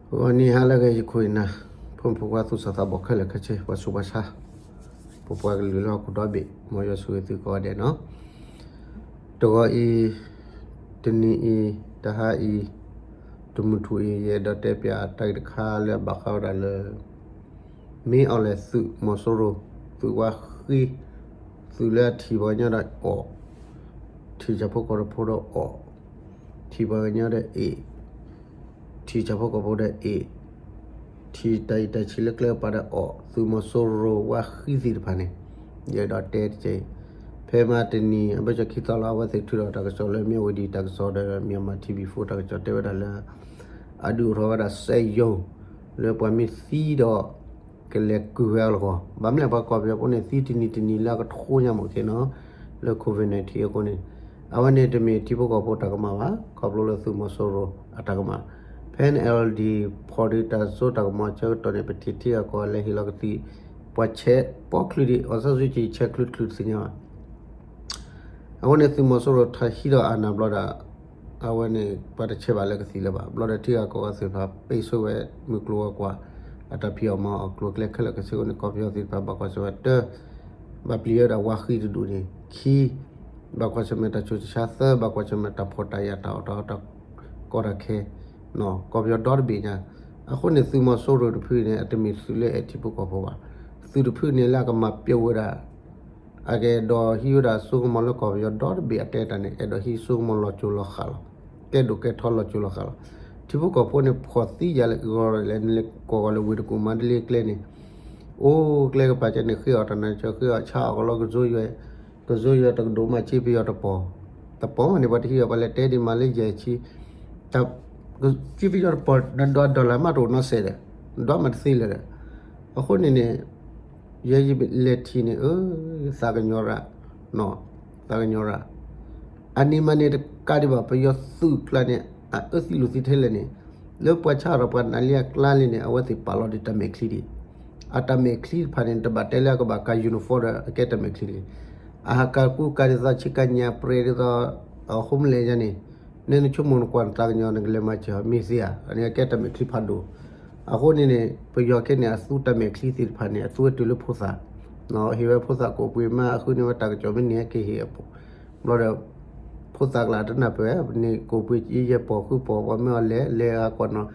ဂီၤနံၤဟါလၢအဂ့ၤ ယခိၣ်ယနၢ် ဖိမုၣ်ဖိခွါသူၣ်စၢ်သးဘီၣ်ခဲလၢာ်ခဲဆ့ ပှၤဆူးပှၤဆါ ပပှၤကလုာ်လၢဟီၣ်ခိၣ်ဒီဘ့ၣ် မ်ယွၤဆိၣ်ဂ့ၤသုကိးဂၤဒဲးနီၤ. တဂီၤအံၤ, တနံၤအံၤ, တဟါအံၤ, တမုၢ်ထူၣ်အံၤ ယအဲၣ်ဒိးတဲပၠးတၢ်ဂ့ၢ်တခါလၢအဘၣ်ဃးဝဲဒၣ်လၢ မ့ၢ်အီၤလဲၣ် သုးမီၤစိရိၤ, သုးဝါဃံ, သုးလၢအထံၣ်ပှၤကညီဒီးအီၣ်, ထံၣ်ဆၣ်ဖိကီၢ်ဖိဒီးအီၣ်, ထံၣ်ပှၤကညီဒီးအ့ၣ်, ထံၣ်ဆၣ်ဖိကီၢ်ဖိဒီးအ့ၣ်, ထံၣ်တၢ်အံၣ်တၢ်ဆံးလၢကျဲကပၤဒီးအီၣ် သုးမီၤစိရိၤဝါဃံသ့ၣ်တဖၣ်န့ၣ်, ယအဲၣ်ဒိးတဲတက့ၢ်. ဖဲမဟါတနံၤ အဘၢၣ်စၢၤခံသီလီၤ အဝဲသ့ၣ်ထုးထီၣ်တၢ်ကစီၣ်လၢ မၠၣ်ဝတံၤ တၢ်ကစီၣ်ဒီး Myanmar TV four တၢ်ကစီၣ်တဲဝဲဒၣ်လၢ အဒုးအိၣ်ထီၣ်ဝဲဒၣ်စက်ရုံ လၢပှၤမ့ၢ်သံဒီး ကလဲၤကုၢ်ဝဲအလီၢ်ကီၢ်, ဘၣ်မနုၤလဲၣ် ပှၤကီၢ်ပယီၤဖိန့ၣ် သံတနံၤတနံၤလၢအကထိညါမးက့နီၤ, လၢ COVID nineteen အဃိန့ၣ်, အဝဲန့ၣ်တမ့ၢ်ထံဖိကီၢ်ဖိတၢ်ကမၣ်ဘၣ်, ခီဖျိလၢသုးမီၤစိရိၤအတၢ်ကမၣ်, ဖဲ NLD ဖီၣ်ဒုးတၢ်စိတၢ်ကမီၤအဆၢကတီၢ်န့ၣ် ပထံၣ်ထံဂၤကီၢ်ဂၤလဲၤဟ့ၣ်လီၤကသံၣ်, ပှၤဆဲးပိာ်ချုးဒံး အောင်ဆန်းစုကြည် ဆဲးချုးတချုးတသ့ၣ်ညါဘၣ်. အဃိန့ၣ် သုးမီၤစိရိၤထီၣ်ဟံးဒီးအာဏာဘျီဒီး အဝဲန့ၣ် ပှၤတဆဲးဘၣ်လၢကသံၣ်လၢၤဘၣ်. ဘျီဒီးထံဂၤကီၢ်ဂၤသ့ၣ်တဖၣ် ပိတ်ဆို့ဝဲမုၢ်ကျိၤဝဲၤကွာ် အတၢ်ဖံးအီၣ်မၤအီၣ်အကျိၤအကျဲခဲလၢာ်ခဲဆ့အဃိန့ၣ် ကီၢ်ပယီၤသ့ၣ်တဖၣ်ဘၣ်ကွၢ်ဆၢၣ်မဲာ် တၢ, ဘၣ်ပျံၤဝဲဒၣ်ဝါဃံတဒူၣ်န့ၣ်, ခံ, ဘၣ်ကွၢ်ဆၢၣ်မဲာ်တၢ်ဆူးတၢ်ဆါ, သၢ, ဘၣ်ကွၢ်ဆၢၣ်မဲာ်တၢ်ဖှီၣ်တၢ်ယာ်တၢ်အီၣ်တၢ်အီတၢ်ကီတၢ်ခဲ, ကီၢ်ပယီၤဒီတဘ့ၣ်ညါ. အဃိန့ၣ် သုးမီၤစိရိၤတဖုန့ၣ် အတမ့ၢ်သုးလၢအဲၣ်ထံဖိကီၢ်ဖိဘၣ်. သုးတဖုန့ၣ်လၢအကမၤပျိးဝဲဒၣ် အကအဲၣ်ဒိးဟံးဝဲဒၣ်စိကမီၤလၢကီၢ်ပယီၤဒီတဘ့ၣ်အတဲတၢ်န့ၣ် အဲၣ်ဒိးဟံးစိကမီၤလီၤစိၤလီၤဃာ်လီၤ. ကဲဒိၣ်ကဲထီလီၤစိၤလီၤဃာ်လီၤ. ထံဖိကီၢ်ဖိန့ၣ် ဖှီၣ်သံယၤလၢဂီၤလဲၣ် နလဲၤကွၢ်ကွၢ်လၢဝ့ၢ်တကူၣ်မါတလ့ကျဲန့ၣ်, အိၣ်ကျဲကပၤကဲန့ၣ် ဃ့အီၣ်တၢ်နါဆၢ ဃ့အီၣ်ဆါအီၣ်ကလီကစိယွဲ, ကစိယွဲတကဒိၣ်မး စ့ပယီၤတပီၢ်, တပီၢ်မးန့ၣ် ပှၤတဟံးအီၤ ပှၤလဲၤတဲဒံးမးလၢယဲၢ်ဆံ စ့ပယီၤတပီၢ် နဒွး dollar မးတအိၣ်နီတစဲးဒီး, နဒွးမးတသ့လၢၤဒီး, အဃိန့ၣ်န့ၣ် ယဲယလဲၤထံၣ်န့ၣ် အၢ သးကညီၤရၣ်, သးကညီၤရၣ်, အန့ၣ်မးန့ၣ်တကးဒံးဘၣ် ပယီၤသုးကျါန့ၣ် အအၢသံလိာ်သံထဲလဲၣ်န့ၣ်, လၢပှၤဆါထီၣ်ပှၤနးလံအကျါလံန့ၣ် အဝဲသ့ၣ်ပာ်လီၤဒံးတၢ်မဲာ်ချံဒံး, အတၢ်မဲာ်ချံတဖၣ်န့ၣ် တဘၣ်တဲလၢအကဘၣ်ကၤ uniform ဒီးအကဲတၢ်မဲာ်ချံတဂ့ၤ, အဟးကၤကူကၤဒ်သိးဆ့ကၤညါပြဲၤဒ်သိး အဃိမလဲၣ်ယါန့ၣ်, နဲနဆိကမိၣ်နကွၢ်နသးကညီၤ နကလဲၤမၤစၢၤမ့ၢ်သ့ဧါ, အန့ၣ်အကဲတၢ်မဲာ်ချံဖးဒိၣ်, အဃိန့ၣ်န့ၣ် ပယီၤခဲန့ၣ် အသူတၢ်မဲာ်ချံသ့ၣ်တဖၣ်န့ၣ် အသူဝဲတုၤလၢဖိသၣ်, ဟ့ၣ်ဝဲဖိသၣ်ကိးပှ့ၤမး အဃုန့ၢ်ဝဲတၢ်ကစီၣ်မ့ၢ်န့ၢ်ဟဲက့ၤဟ့ၣ်အပူၤ, ဘျီဒီး ဖိသၣ်ကျါတနၢ်ပၢၢ် န့ၢ်ကိးပှ့ၤယဲၢ်ပီၢ်ဃုပီၢ် ပှၤမ့ၢ်အီၤလဲၤလဲၤအဂၤကွၢ်နီၤ,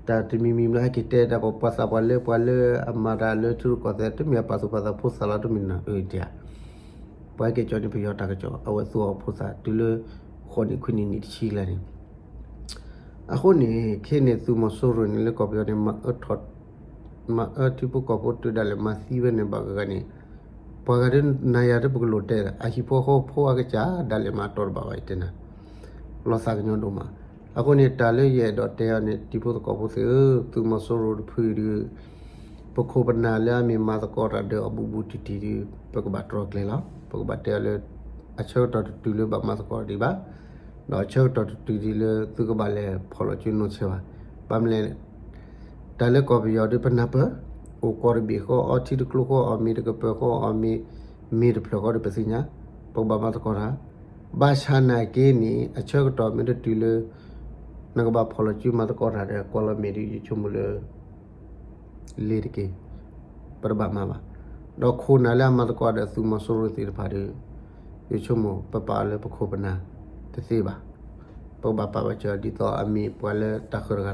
တၢ်တမံၤမံၤဘျီဟဲက့ၤတဲတၢ် ပှၤသးပှၢ်လၢပှၤလၢအမၤတၢ်လၢထံရူၢ်ကီၢ်သဲး တမ့ၢ်အပာ်သူၣ်ပာ်သးဖိသၣ်လီၤ တမ့ၢ်နၤအၢတၢ် ပှၤဟဲက့ၤကၠီန့ၣ် ပယီၤတၢ်ကစီၣ် အဝဲသူအီၤဖိသၣ်တုၤလၢ ဃိးနံၣ်ခွံနံၣ်နံၣ်တဆံကျါန့ၣ်, အဃိန့ၣ် ခဲန့ၣ် သုးမီၤစိရိၤန့ၣ် လၢကီၢ်ပယီၤန့ၣ် မၤအၢထံဖိကီၢ်ဖိတုၤဒၣ်လဲာ်မၤသံဝဲန့ၣ် ဘၣ်ဂၤဂၤန့ၣ်, ပှၤဂၤဒ်နၤယၤဒ်ပကလိာ်တဲဒီး အဟံၣ်ဖိဃီဖိအကစၢ် ဒၣ်လဲာ်မၤတီတဘၣ်ဘၣ် ယတဲနၤ လီၤသးကညီၤဒိၣ်မး. အဃိန့ၣ် တၢ်လၢယအဲၣ်ဒိးတဲအီၤန့ၣ် ထံဖိကီၢ်ဖိသ့ၣ်ဧၢ, သုးမီၤစိရိၤတဖုဒုး ပခိၣ်ပနၢ်လၢအမ့ၢ်မၤသကိးတၢ်ဒီးအဘူးဘူးတံၢ်တံၢ်ဒုး ပကဘၣ်တြီကျဲၤလီၤ. ပကဘၣ်တဲအီၤလၢ အဆၢကတီၢ်တတုၤလၢဘၣ်မၤသကိးဒံးဘၣ်, ဒီးအဆၢကတီၢ်တတုၤဒံးလၢသုကဘၣ်လဲၤဖီၣ်လီၤစုနီၢ်ဆဲးဘၣ်. ဘၣ်မနုၤလဲၣ် တၢ်လၢကီၢ်ပယီၤဒုးပနၢ်ပၢၢ်, အိၣ်ကီၢ်တဘ့ၣ်ဃီ အီထံတကျိဃီ အီၣ်မ့ၤတကပၢၤဃီ အီၣ်မ့ၤ မ့ၤတဖျၢၣ်ဃီဒီးပသ့ၣ်ညါ, ပကဘၣ်မၤသကိးတၢ်, ဘၣ်ဆၣ်နာ်က့န့ၣ် အဆၢကတီၢ်မ့ၢ်တတုၤလၢ နကဘၣ်ဖီၣ်လီၤစုမၤသကိးတၢ်ဒီး ကွၢ်လီၤမ့ၢ်ဒုး ယဆိကမိၣ်လၢ လ့ၤတက့ၢ်, ပတဘၣ်မၤဘၣ်. ဒီးခိၣ်နၢ်လၢအမၤသကိးဒီးသုးမီၤစိရိၤသ့ၣ်တဖၣ်ဒီး ယဆိကမိၣ်ပပာ်အီၤလၢပခိၣ်ပနၢ်တသ့ဘၣ်. ပကဘၣ်ပာ်ဘၣ်စၢၤဒ်သိးအမ့ၢ်ပှၤလၢတၢ်ဃၢၤတဂၤ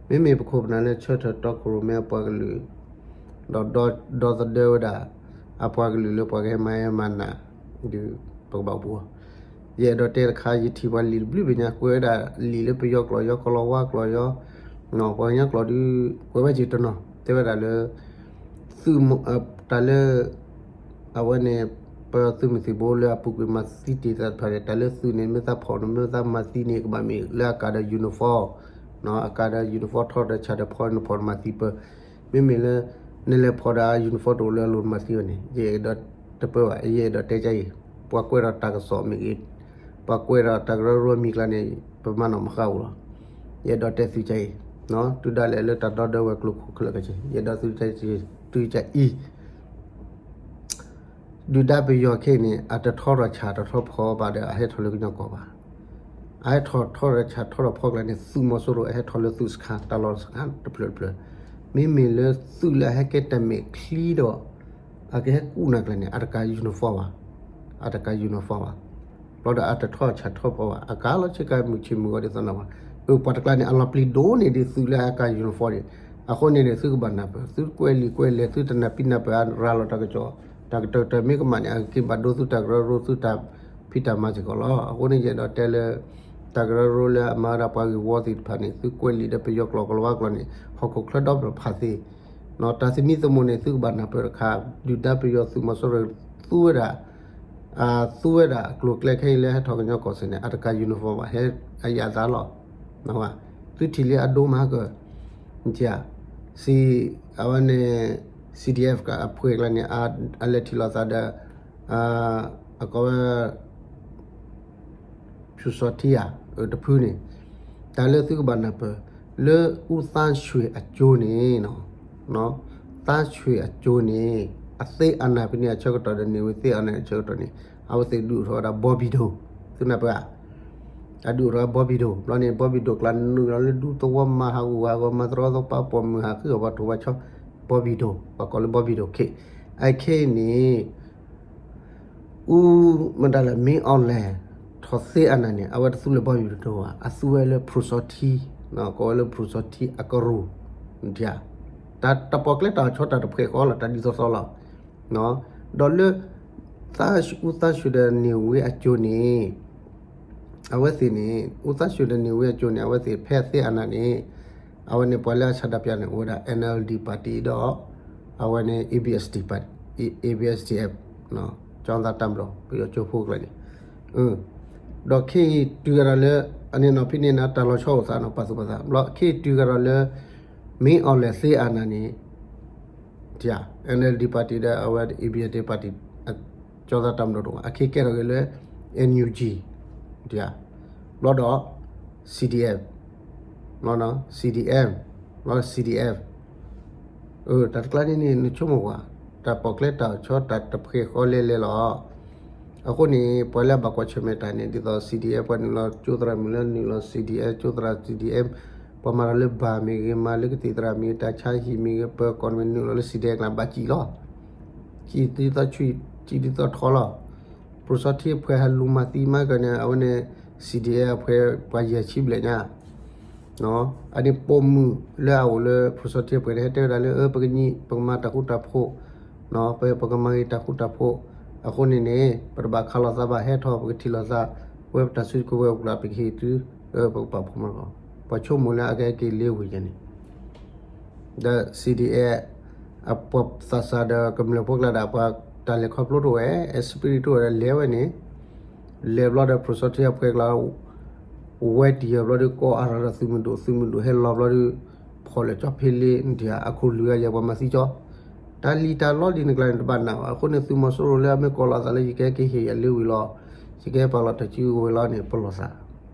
လီၤ. မ့မ့ၢ်ပခိၣ်ပနၢ်လၢဆၢထၢၣ်တီခိၣ်ရိၣ်မဲအပှၤကလုာ် ဒီးဒီသဒၢဝဲဒၣ် အပှၤကလုာ်လၢပှၤကဟဲမၤဟဲမၤနး ဒုး ပကဘၣ်အိၣ်ဘူးအီၤ. ယအဲၣ်ဒိးတဲတခါ ယထံၣ်ပှၤလံာ်တဘျုးဘ့ၣ်ညါ ကွဲးဝဲဒၣ်လံာ်လၢပယီၤကျိာ် ယီၤကီၤလီၤဝါကျိာ် ယီၤ ပှၤကညီကျိာ်ဒုး ကွဲးဝဲစ့ၢ်တနီၤ တဲဝဲဒၣ်လၢ သုး တၢ်လၢ အဝဲန့ၣ် ပသုးမုၢ်သံၣ်ဘိလၢအပူၤကွံာ်မၤသံတ့ၢ်သးတဖၣ်န့ၣ် တၢ်လၢသုးန့ၣ် မ့ၢ်သးဖီၣ်န့ၣ် မ့ၢ်သးမၤသံန့ၣ် ကဘၣ်မ့ၢ်လၢအကၤဒီး uniform အကၤဒီး uniform ထီၣ်ဒီးဆၣ်ဒီးဖီ နဖီၣ်နမၤသံပၢၢ် မ့မ့ၢ်လၢ နလဲၤဖီၣ်ဒီး uniform တအိၣ်လၢအလိၤနမၤသံဘၣ်န့ၣ် ယအဲၣ်ဒိးတပၢဘၣ် ယအဲၣ်ဒိးတဲကါအံၤ ပှၤကွဲးဒီးတၢ်ကစီၣ်မ့ၢ်ဂ့ၤ ပှၤကွဲးဒီးတၢ်ကရၢကရိမံၤကျါန့ၣ် ပမၤနီၣ်မၤဃါအိၣ်လီၤ. ယအဲၣ်ဒိးတဲသုကါအံၤ တုၤဒၣ်လဲာ်လၢတၢ်ဒီဒၢဝဲၤကျိၤခိၣ်ခဲလၢာ်ခဲဆ့ ယအဲၣ်ဒိးသုကါအံၤ ဒုၣ်ဒါပယီၤခဲအံၤန့ၣ် အတထီထီၣ်ဆၣ်တထီထီၣ်ဖီဘၣ်ဒီး အဟဲထီၣ်လၢကညီကီၢ်ဘၣ်. အဟဲထီၣ်ထီၣ်ဒီးဆၣ်ထီၣ်ဒီးဖီကျါန့ၣ် သုးမီၤစိရိၤအဟဲထီၣ်လၢသုးစခါ တၢ်လီၢ်စခါတဖျၢၣ်တဖျၢၣ်, မ့မ့ၢ်လၢသုးလၢအဟဲကဲတၢ်မဲာ်ချံဒီး အကဟဲကူၣ်နၤကျါန့ၣ် အတကး uniform ဘၣ်, အတကး uniform ဘၣ်, ဘျီဒီးအတထီၣ်ဆၣ်ထီၣ်ဖီဘၣ်, အကါလီၤဆ့ကၤမုၢ်ဆ့ၣ်မုၢ်ဂီၤဒ်သိးနၤဘၣ်, အပှၤတကျါန့ၣ် အလီၤပျံၤဒိၣ်န့ၢ်ဒ်သုးလၢအကး uniform န့ၣ်, အဃိန့ၣ်န့ၣ် သုကဘၣ်နၢ်ပၢၢ်, သုကွဲးလံာ်ကွဲးလဲၢ် သုတနၢ်ပံနၢ်ပၢၢ် အရၤလီၤတၢ်ကစီၣ်, တၢ်ကတၢၢ်တၢ်မ့ၢ်ကမၣ်န့ၣ် အကက့ၤဘၣ်ဒိသုးတၢ်ကရၢကရိ သုတၢ်ဖံးတၢ်မၤစ့ၢ်ကီးလီၤ. အဃိန့ၣ်ယအဲၣ်ဒိးတဲလၢ တၢ်ကရၢကရိလၢအမၤဝဲဒၣ်ပှၤဂ့ၢ်ဝီသ့ၣ်တဖၣ်န့ၣ် သုကွဲးလံာ်ဒီးပယီၤကျိာ်ကလၤဝါကျိာ်န့ၣ် ဟီၣ်ခိၣ်ချၢဒီဖျၢၣ်ဖးသ့, တၢ်သမံသမိးန့ၣ် သုကဘၣ်နၢ်ပၢၢ်တခါ, ဒုၣ်ဒါပယီၤသုးမီၤစိရိၤ သူဝဲဒၣ် သူဝဲဒၣ်အကျိၤအကျဲခဲအံၤလၢဟဲထီၣ်ကညီကီၢ်စဲၣ်န့ၣ် အတကး uniform ဘၣ်, ဟဲအယသးလီၤ. သုထံၣ်လံအဒိမၤကၢၢ်, CDF အဝဲန့ၣ် CDF အဖှဲးကျါန့ၣ် အလဲၤထံၣ်လိာ်သးဒီး အကိးဝဲ ဖုစီထံဧါ, တဖုန့ၣ်, တၢ်လၢသုကဘၣ်နၢ်ပၢၢ် လၢအူသါဆွ့ၣ်အကၠိန့ၣ်, သါဆွ့ၣ်အကၠိန့ၣ် အသ့အနၢ်ဖဲန့ၣ်အဆၢကတီၢ်ဒီးန့ၣ်ဝဲသ့အနၢ်အဆၢကတီၢ်န့ၣ် အဝဲသ့ၣ်ဒုးအိၣ်ထီၣ်ဝဲဒၣ် ဘီဘံၣ်ဒိၣ်, သုနၢ်ပၢၢ်ဧါ, အဒုးအိၣ်ထီၣ်ဝဲ ဘီဘံၣ်ဒိၣ်, ဘျီန့ၣ် ဘီဘံၣ်ဒိၣ်ကျါနုာ်လီၤလၢဒူသဝီမၤဟးဂူာ်ဟးဂီၤ မၤတရီသပှၢ်ပိာ်မုၣ်ဟးဃုအီၤ ပှၤထိၣ်ပှၤဆီ, ဘီဘံၣ်ဒိၣ်, ပှၤကိးလၢဘီဘံၣ်ဒိၣ်ခဲ, အခဲအံၤန့ၣ် အူမတၤလဲၣ် မ့ၢ်အီၤလဲၣ် ထီၣ်သ့အနၢ်န့ၣ် အဝဲတသူလၢဘီဘံၣ်ဒိၣ်ဘၣ်, အသူဝဲလၢဖုစီထံ, ကိးဝဲလၢဖုစီထံအကရူၢ်, တၢ်ပိာ်ကျဲတၢ်ဆီတၢ်တဖှဲးဃီလီၤ တၢ်ဒ်သိးသိးလီၤ. ဒီးလၢ သါ အူသါဆွ့ၣ်ဒီးန့ၢ်ဝ့အကၠိန့ၣ် အဝဲသ့ၣ်န့ၣ် အူသါဆွ့ၣ်ဒီးန့ၢ်ဝ့အကၠိန့ၣ် အဝဲသ့ၣ်ဖဲအသ့အနၢ်န့ၣ် အဝဲန့ၣ်ပှၤလၢအဆန္ဒပြန့ၣ် အိၣ်ဝဲဒၣ် NLD party ဒီး အဝဲန့ၣ် ABSD party, ABSDF, ကျောင်းသားတပ်မတော် ပယီၤကၠိဖိကျါန့ၣ်, ဒီးခဲအံၤတုၤကဒီးလၢ အန့ၣ်နီၤဖဲန့ၣ်နၤ တၢ်လီၤဆီအိၣ်သးနီၤ ပာ်သူၣ်ပာ်သး ဘျီခဲအံၤတုၤကဒီးလၢ မ့ၢ်အီၤလဲၣ်သ့အနၢ်န့ၣ် NLD party ဒီးအဝဲ ABSDF party ကျောင်းသားတပ်မတော် တအိၣ်ဘၣ် အခဲကဲထီၣ်က့ၤလၢ NUG ဘျီဒီး CDF, CDM, ဘျီ CDF, တၢ်တကျါန့ၣ်န့ၣ် နဆိကမိၣ်ကွၢ် တၢ်ပိာ်ကျဲတၢ်ဆီတၢ်တဖှဲးဃီလဲၣ်လဲၣ်လီၤ. အဃိန့ၣ် ပှၤလၢအဘၣ်ကွၢ်ဆၢၣ်မဲာ်တၢ်န့ၣ် ဒ်သိး CDF ပှၤနုာ်လီၤကၠိသရၣ်မုၣ်လၢနုာ်လီၤ CDF ကၠိသရၣ် CDF ပှၤမၤတၢ်လၢဘၣ်မ့ၢ်ဂ့ၤ မၤလၢကသံၣ်သရၣ်မ့ၢ်ဂ့ၤ တၢ်ဆါဟံၣ်မ့ၢ်ဂ့ၤ ပၢၤကီၢ်မ့ၢ်နုာ်လီၤလၢ CDF ကျါ ဘၣ်စံၣ်လီၤ. စံၣ်ဒ်သိးဆူၣ် စံၣ်ဒ်သိးထီလီၤ. ပျိစီထံအဖှဲးဟဲလူၤမၤသံမၤကၢၢ်န့ၣ် အဝဲန့ၣ် CDF အဖှဲးပှၤယဲၢ်ဆံဘျဲၣ်ညါ အန့ၣ်ပိာ်မုၣ်လၢအအိၣ်လၢ ပျိစီထံအဖှဲးန့ၣ် ဟဲတဲဝဲဒၣ်လၢ ပကညီ ပကမၤတၢ်ဃူတၢ်ဖိး, ပ ပကမၤဂ့ၤတၢ်ဃူတၢ်ဖိး, အဃိန့ၣ်န့ၣ် ပတဘၣ်ခးလိာ်သးဘၣ် ဟဲထီၣ် ပကထံၣ်လိာ်သး, ပဝဲပတၢ်စုကဝဲၤအိၣ်ကျါ ပကဟ့ၣ်သု, ပကပာ်ဖှိၣ်မၤလီၤ. ပှၤဆိကမိၣ်လၢအကဟဲက့ၤလ့ဝံၤယဲန့ၣ် ဒီး CDF အပှၤသးစၢ်ဒီးကမျၢၢ်ဖိကျါဒၣ် ပှၤတၢ်လဲၤခီဖျိတအိၣ်ဝဲ spirit တအိၣ်ဝဲဒီး လဲၤဝဲန့ၣ်, လဲၤဘျီဒီး ပျိစီထံအဖှဲးကျါ ဝဲတံၢ်ယၢၤဘျီဒီး ကိးအါထီၣ်ဒီးသုးမုၢ်ဒိၣ် သုးမုၢ်ဒိၣ်ဟဲလီၤဘျီဒီး ဖီၣ်လဲၣ်ကၠီဖ့လ့ နထံၣ် အခိၣ်လွံၢ်ဂၤယဲၢ်ပှၤမၤသံကၠီ, တၢ်လံၣ်တၢ်လီဒ်န့ၣ်ကျါန့ၣ် တဘၣ်နးဘၣ်. အဃိန့ၣ် သုးမီၤစိရိၤလၢအမ့ၢ်ကိးလီၤသးလၢ ယကဟဲက့ၤဟ့ၣ်ယၤလ့ဝံၤလီၤ, ယကဟဲပာ်လီၤတၢ်စုကဝဲၤလီၤန့ၣ် ပလီၢ်သး,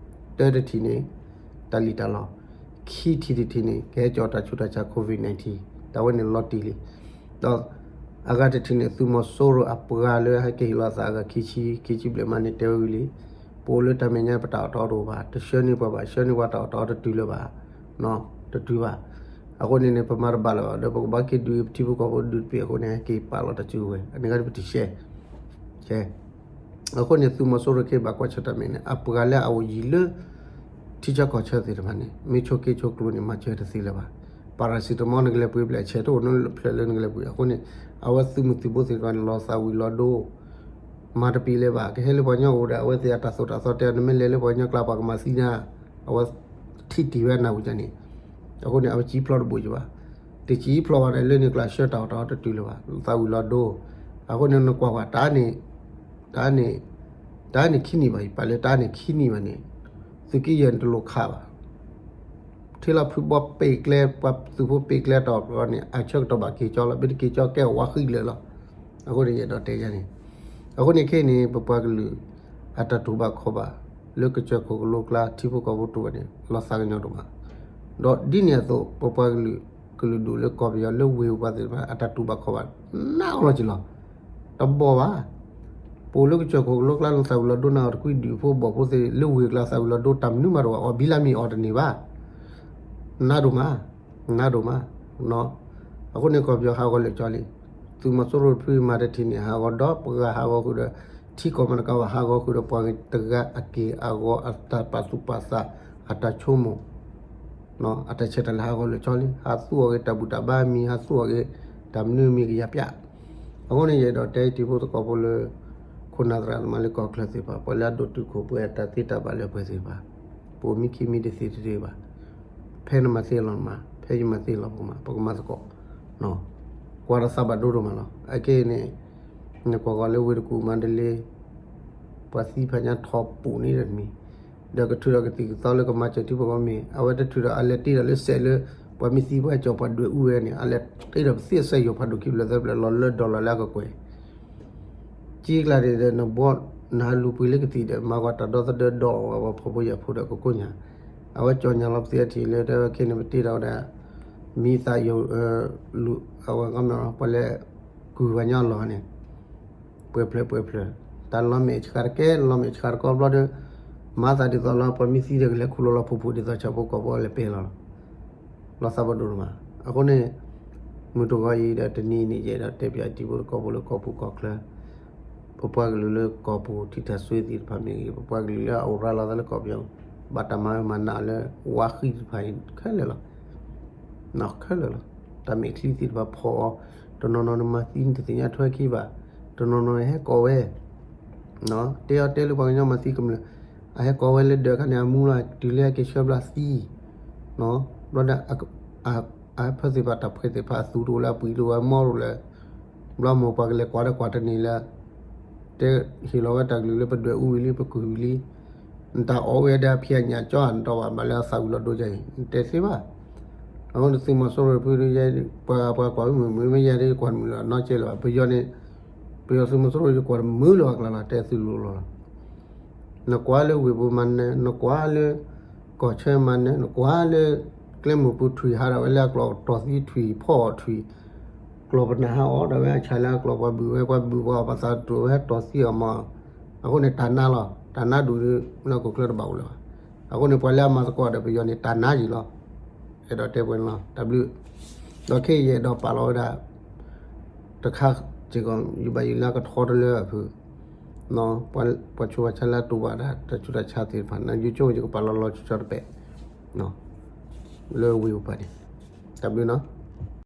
တၢတထံၣ်န့ၣ် တၢ်လံၣ်တၢ်လီ, ခံထံၣ်တထံၣ်န့ၣ် ကဟဲကၠီတၢ်ဆူးတၢ်ဆါ COVID nineteen တၢ်ဝဲန့ၣ်လီၤတံၢ်လံ. ဒီးအဂၤတထံၣ်န့ၣ် သုးမီၤစိရိၤအပှၤလၢဟဲက့ၤဟ့ၣ်လီၤသးအဂၤခံဆံ ခံဆံဘျဲၣ်မးန့ၣ် တဲဝဲဝံၤလံ, ပအိၣ်လၢတၢ်မဲာ်ညါ ပတၢ်အီၣ်တၢ်အီတအိၣ်ဘၣ်, တဆှၢန့ၢ်ပှၤဘၣ်, ဆှၢန့ၢ်ပှၤတၢ်အီၣ်တၢ်အီတတုၤလၢၤဘၣ်, တတုၤဘၣ်. အဃိန့ၣ်န့ၣ် ပမၤတဘၣ်လၢၤဘၣ် ဒီးပကဘၣ်က့ၤဒုးထံဖိကီၢ်ဖိဒုးတပ့ၤအဃိန့ၣ် ဟဲက့ၤပာ်လီၤတၢ်စုကဝဲၤ အန့ၣ်ဂၤဒ်ပတံၢ်ရှဲ အဃိန့ၣ် သုးမီၤစိရိၤခဲအံၤဘၣ်ကွၢ်ဆၢၣ်တၢ်မဲာ်န့ၣ် အပှၤလၢအအိၣ်ယံၤလၢ ထံဆၢကီၢ်ဆၢသ့ၣ်တဖၣ်န့ၣ် မ့ၢ်ဆိးက့ဆိးကျိၤန့ၣ် မၤစၢၤတသ့လၢၤဘၣ်. ပၤရၤစံတမီ နကလဲၤပှ့ၤဖျဲး အဆဲးတအိၣ်နီတဖျၢၣ်လၢနကလဲၤပှ့ၤ. အဃိန့ၣ် အဝဲသုးမုၢ်သံၣ်ဘိသ့ၣ်တဖၣ်န့ၣ် လီၤသးဝံၤလီၤဒိ မၤတပ့ၤလၢၤဘၣ်. ကဟဲလၢပှၤကညီအိၣ်ဒီး အဝဲသ့ၣ်အတၢ်သိၣ်တၢ်သီတဲ နမ့ၢ်လဲၤလၢပှၤကညီကျါ ပှၤကမၤသံနၤ, အဝဲထံၣ်တံၢ်ဝဲအနၢ်ဝံၤန့ၣ်. အဃိန့ၣ် အဝဲစံၣ်ဖျိးတဘိးယဘၣ်. တစံၣ်ဖျိးဘၣ်ဒီး လၢန့ၣ်ကျါဆှၢတၢ်အီၣ်တၢ်အီတတုၤလၢၤဘၣ်, သးဝံၤလီၤဒိ. အဃိန့ၣ် နကွၢ်ကွၢ် တၢ်န့ၣ် တၢ်န့ၣ် တၢ်န့ၣ်ခံနံၣ်ဘၣ်အံၤ ပာ်လၢတၢ်န့ၣ်ခံနံၣ်ဘၣ်န့ၣ် သုးက့ယဲၢ်န့ၣ်တလိၣ်ခးဘၣ်. ထံလီၤဖုဘီပ့ၤကျဲ ပှၤသုးဖိပ့ၤကျဲတၢ်အီၣ်တၢ်အီန့ၣ် အဆၢကတီၢ်ဘၣ်က့ၤကၠီလီၤ. မ့ၢ်တက့ၤကၠီကဲအဝါဃံလၢာ်လီၤ. အဃိန့ၣ် ယအဲၣ်ဒိးတဲယၤန့ၣ်. အဃိန့ၣ်ခဲအံၤန့ၣ် ပပှၤကလုာ် အတၢ်တူၢ်ဘၣ်ခီၣ်ဘၣ် လၢကစၢၢ်ခိၣ်ကလိကျါ ထံဖိကီၢ်ဖိတူၢ်ဘၣ်န့ၣ် လီၤသးကညီၤဒိၣ်မး. ဒီးဒ်န့ၣ်အသိး ပပှၤကလုာ် ကလုာ်ဒူၣ်လၢကီၢ်ပယီၤလၢဝ့ၢ်ပူၤပှၤသ့ၣ်တဖၣ် အတၢ်တူၢ်ဘၣ်ခီၣ်ဘၣ် နးအီၤလီၤက့ၤလီၤ. တဘီၣ်ဘၣ်. ပအိၣ်လၢကစၢၢ်ခိၣ်ကလိကျါန့ၣ် သးဝံၤလီၤဒိနၤအီၤတကွံဒုးဖိဘီၣ်ဖိသ့ၣ် လၢဝ့ၢ်ကျါသးဝံၤလီၤဒိတၢ်မနုၤမးတအိၣ်ဘၣ် အီၣ်ဘံလါမ့ၤအီၣ်တန့ၢ်ဘၣ်. နါဒိၣ်မး, နါဒိၣ်မး. အဃိန့ၣ်ကီၢ်ပယီၤဟးဂီၤလၢာ်ကၠီလံ. သုးမီၤစိရိၤတဖုမၤတထံၣ်န့ၣ် ဟးဂီၤဒီးပှၤဂၤဟးဂီၤဃုာ်ဒီး ထံကီၢ်မတကးဘၣ် ဟးဂီၤဃုာ်ဒီးပှၤတဂၤအက့ၢ်အဂီၤ အတၢ်ပာ်သူၣ်ပာ်သး အတၢ်ဆိကမိၣ် အတၢ်ဆဲးတၢ်လၤဟးဂီၤလၢာ်ကၠီလံ. ဟးသူအီၤက့ၤတၢ်ဘူၣ်တၢ်ဘါမံၤ ဟးသူအီၤက့ၤ တၢ်မနုၤမံၤကယၤပျး. အဃိန့ၣ် ယအဲၣ်ဒိးတဲတံၤဖိသကိးဖိလၢ ခိၣ်နၢ်သရၣ်သမါလၢကီၢ်ချၢသ့ၣ်တဖၣ် ပှၤလၢအဒိၣ်တုာ်ခိၣ်ပှဲၤအတၢ်သ့တၢ်ဘၣ်လၢပှဲၤသ့ၣ်တဖၣ် ပအိၣ်မံခံမံတသ့တဂ့ၤဘၣ်. ဖဲနမၤသ့လီၤနမၤ, ဖဲယမၤသ့လီၤပကမၤ, ပကမၤသကိး. ကွၢ်ဒီးသးဘၣ်ဒိဒိၣ်မးလီၤ. အခဲအံၤန့ၣ် နကွၢ်ကွၢ်လၢဝ့ၢ်တကူၣ်မၤတလ့ ပှၤသံဖးညါထီၣ်ပူၤန့ၣ်တမံၤ ဒီးကထုးဒီးကသံၣ်ကသီလၢကမၤစၢၤထံဖိကီၢ်ဖိမ့ၢ် အဝဲတထုးဒီးအလဲၤတ့ဒီးလၢစဲးလၢ ပှၤမ့ၢ်သံပှၤကၠီၤပှၤဒွဲၣ်အူဝဲန့ၣ် အလဲၤတ့ဒီးပသ့အစဲးယိာ်ဖးဒိၣ်ခံဖျၢၣ်သၢဖျၢၣ်လီၤလၢဒီလီၤလၢအကကွဲၢ် ကံကျါန့ၣ်ဒီး နဘီနဟးလူၤပှ့ၤလၢကသံၣ်ဒီး မၤကွၢ်တၢ်ဒီသဒၢဒီးအဝဲပှၤဖှီၣ်ဖိယာ်ဖိဒီးကကိးညါ အဝဲကၠီၤညါလီၤပသ့အထံၣ်လၢတဲဝဲခဲန့ၣ် ပတ့ဒီးဝဲဒၣ် မံသးယိာ် လူၤအဝဲ ပှၤလဲၤ ကုၢ်ပှၤညီလီၤန့ၣ် ပှဲၤဖျၢၣ်ပှဲၤဖျၢၣ် တၢ်လီၤမဲာ်ဆှးတကဲ လီၤမဲာ်ဆှးတကီဘျီဒီး မၤသးဒ်သိးလီၤ ပှၤမ့ၢ်သံဒီးကလဲၤခူၣ်လီၤလီၤဖိးဖိးဒ်သိးဆၣ်ဖိကီၢ်ဖိလဲၤပဲလီၤလီၤ လီၤသးဘၣ်ဒိဒိၣ်မး. အဃိန့ၣ် မုၢ်တဂီၤအံၤဒီးတနံၤအံၤန့ၣ် ယအဲၣ်ဒိးတဲပၠးတံၤဖိသကိးဖိလၢကီၢ်ပူၤကီၢ်ချၢ ပပှၤကလုာ်လၢကီၢ်ပူၤထံထၣ်စွ့သ့ၣ်တဖၣ်မ့ၢ်ဂ့ၤ ပပှၤကလုာ်လၢအအိၣ်ရၤလီၤသးလၢကီၢ်ပယီၤ ဘၣ်တၢ်မၤမၤနးလၢဝါဃံသ့ၣ်တဖၣ်အံၤခဲလၢာ်လီၤ. ခဲလၢာ်လီၤ. တၢ်မဲာ်ချံသ့ၣ်တဖၣ်ဖီၣ်အီၤ တနီၤနီၤနမၤသံနတသ့ၣ်ညါထွဲခံဘၣ်. တနီၤနီၤဟဲကိးဝဲ တဲအီၤတဲလၢပှၤကညီမၤသံကမျၢၢ် အဟဲကိးဝဲလၢဒၢးခါန့ၣ် အမူလီၤ တုၤလၢအက့ၤဆှၢဘျီသံ ဘျီဒီး အဖၢသ့ၣ်တဖၣ်တၢ်ဖှဲသ့ၣ်တဖၣ်အသူတအိၣ်လၢအပှံၤတအိၣ်အမီတအိၣ်လၢ ဘျီမိၢ်ပှၤကလဲၤကွၢ်ဒီးကွၢ်တန့ၢ်လၢ တဲဟ့ၣ်လီၤဝဲတၢ်ကလုၢ်လၢပဒွဲၣ်အူဝံၤလံ ပကုၢ်ဝံၤလံ နတၢ်အီၣ်ဝဲဒၣ်ဖံးအညၣ်ကၠီနတီၢ်ဘၣ် ဘၣ်လၢအသးဝံၤလီၤဒိယါအံၤ နတဲသ့ဘၣ်. အဃိန့ၣ်သုးမီၤစိရိၤတဖု ပှၤကွၢ်မုာ်မုာ်မ့ၢ်ယဲဒၣ်ကွၢ်မုာ်လီၤနီကဲလၢၤဘၣ် ပယီၤန့ၣ် ပယီၤသုးမီၤစိရိၤယကွၢ်တမုာ်လၢၤဘၣ်ကျါလီၤ တဲသုလိၤလီၤလီၤ နကွၢ်လၢဝ့ၢ်ပူၤမၤနၢၤ နကွၢ်လၢ ကီၢ်ဆၢမၤနၢၤ နကွၢ်လၢ ကျဲမုၢ်ပူၤထွံၣ်ဟးထီၣ်ဝဲလၢအကျိာ်တီၢ်သံထွံၣ်ဖီၣ်အီၤထွံၣ် ကျိာ်ပနၢ်ဟးအီၣ်ဒီးဝဲအဆၣ်လၢအကျိာ်ပှၤဘုၣ်ဝဲ ပှၤဘုၣ်ပှၤအီၣ်ပှၤသးတြိာ်ဝဲဟဲတီၢ်သံအီၤမး အဃိန့ၣ်တၢ်နါလီၤ တၢ်နါဒူၣ်လၢကီၢ်ချၢတဘၣ်အိၣ်လၢၤဘၣ်. အဃိန့ၣ်ပှၤလၢအမၤသကိးဒီးပယီၤန့ၣ် တၢ်နါယံၤလီၤ အဲၣ်ဒိးတဲပှဲၤန့ၣ်လီၤ တၢ်ဘျုး ဒီးခဲအံၤယအဲၣ်ဒိးပာ်လီၤဝဲဒၣ် တခါစ့ၢ်ကီး ယဘၣ်ယိၣ်လၢကထီတလၢအဖု ပှၤဆိၣ်ပှၤဆါလၢအတူၢ်ဘၣ်ဒၣ် တၢ်ဆူးတၢ်ဆါသ့ၣ်တဖၣ် နယူၤကၠိယကပာ်လီၤလီၤဆီဆီတပဲာ် လၢဝ့ၢ်ပူၤပၤန့ၣ် တၢ်ဘျုးနီၤ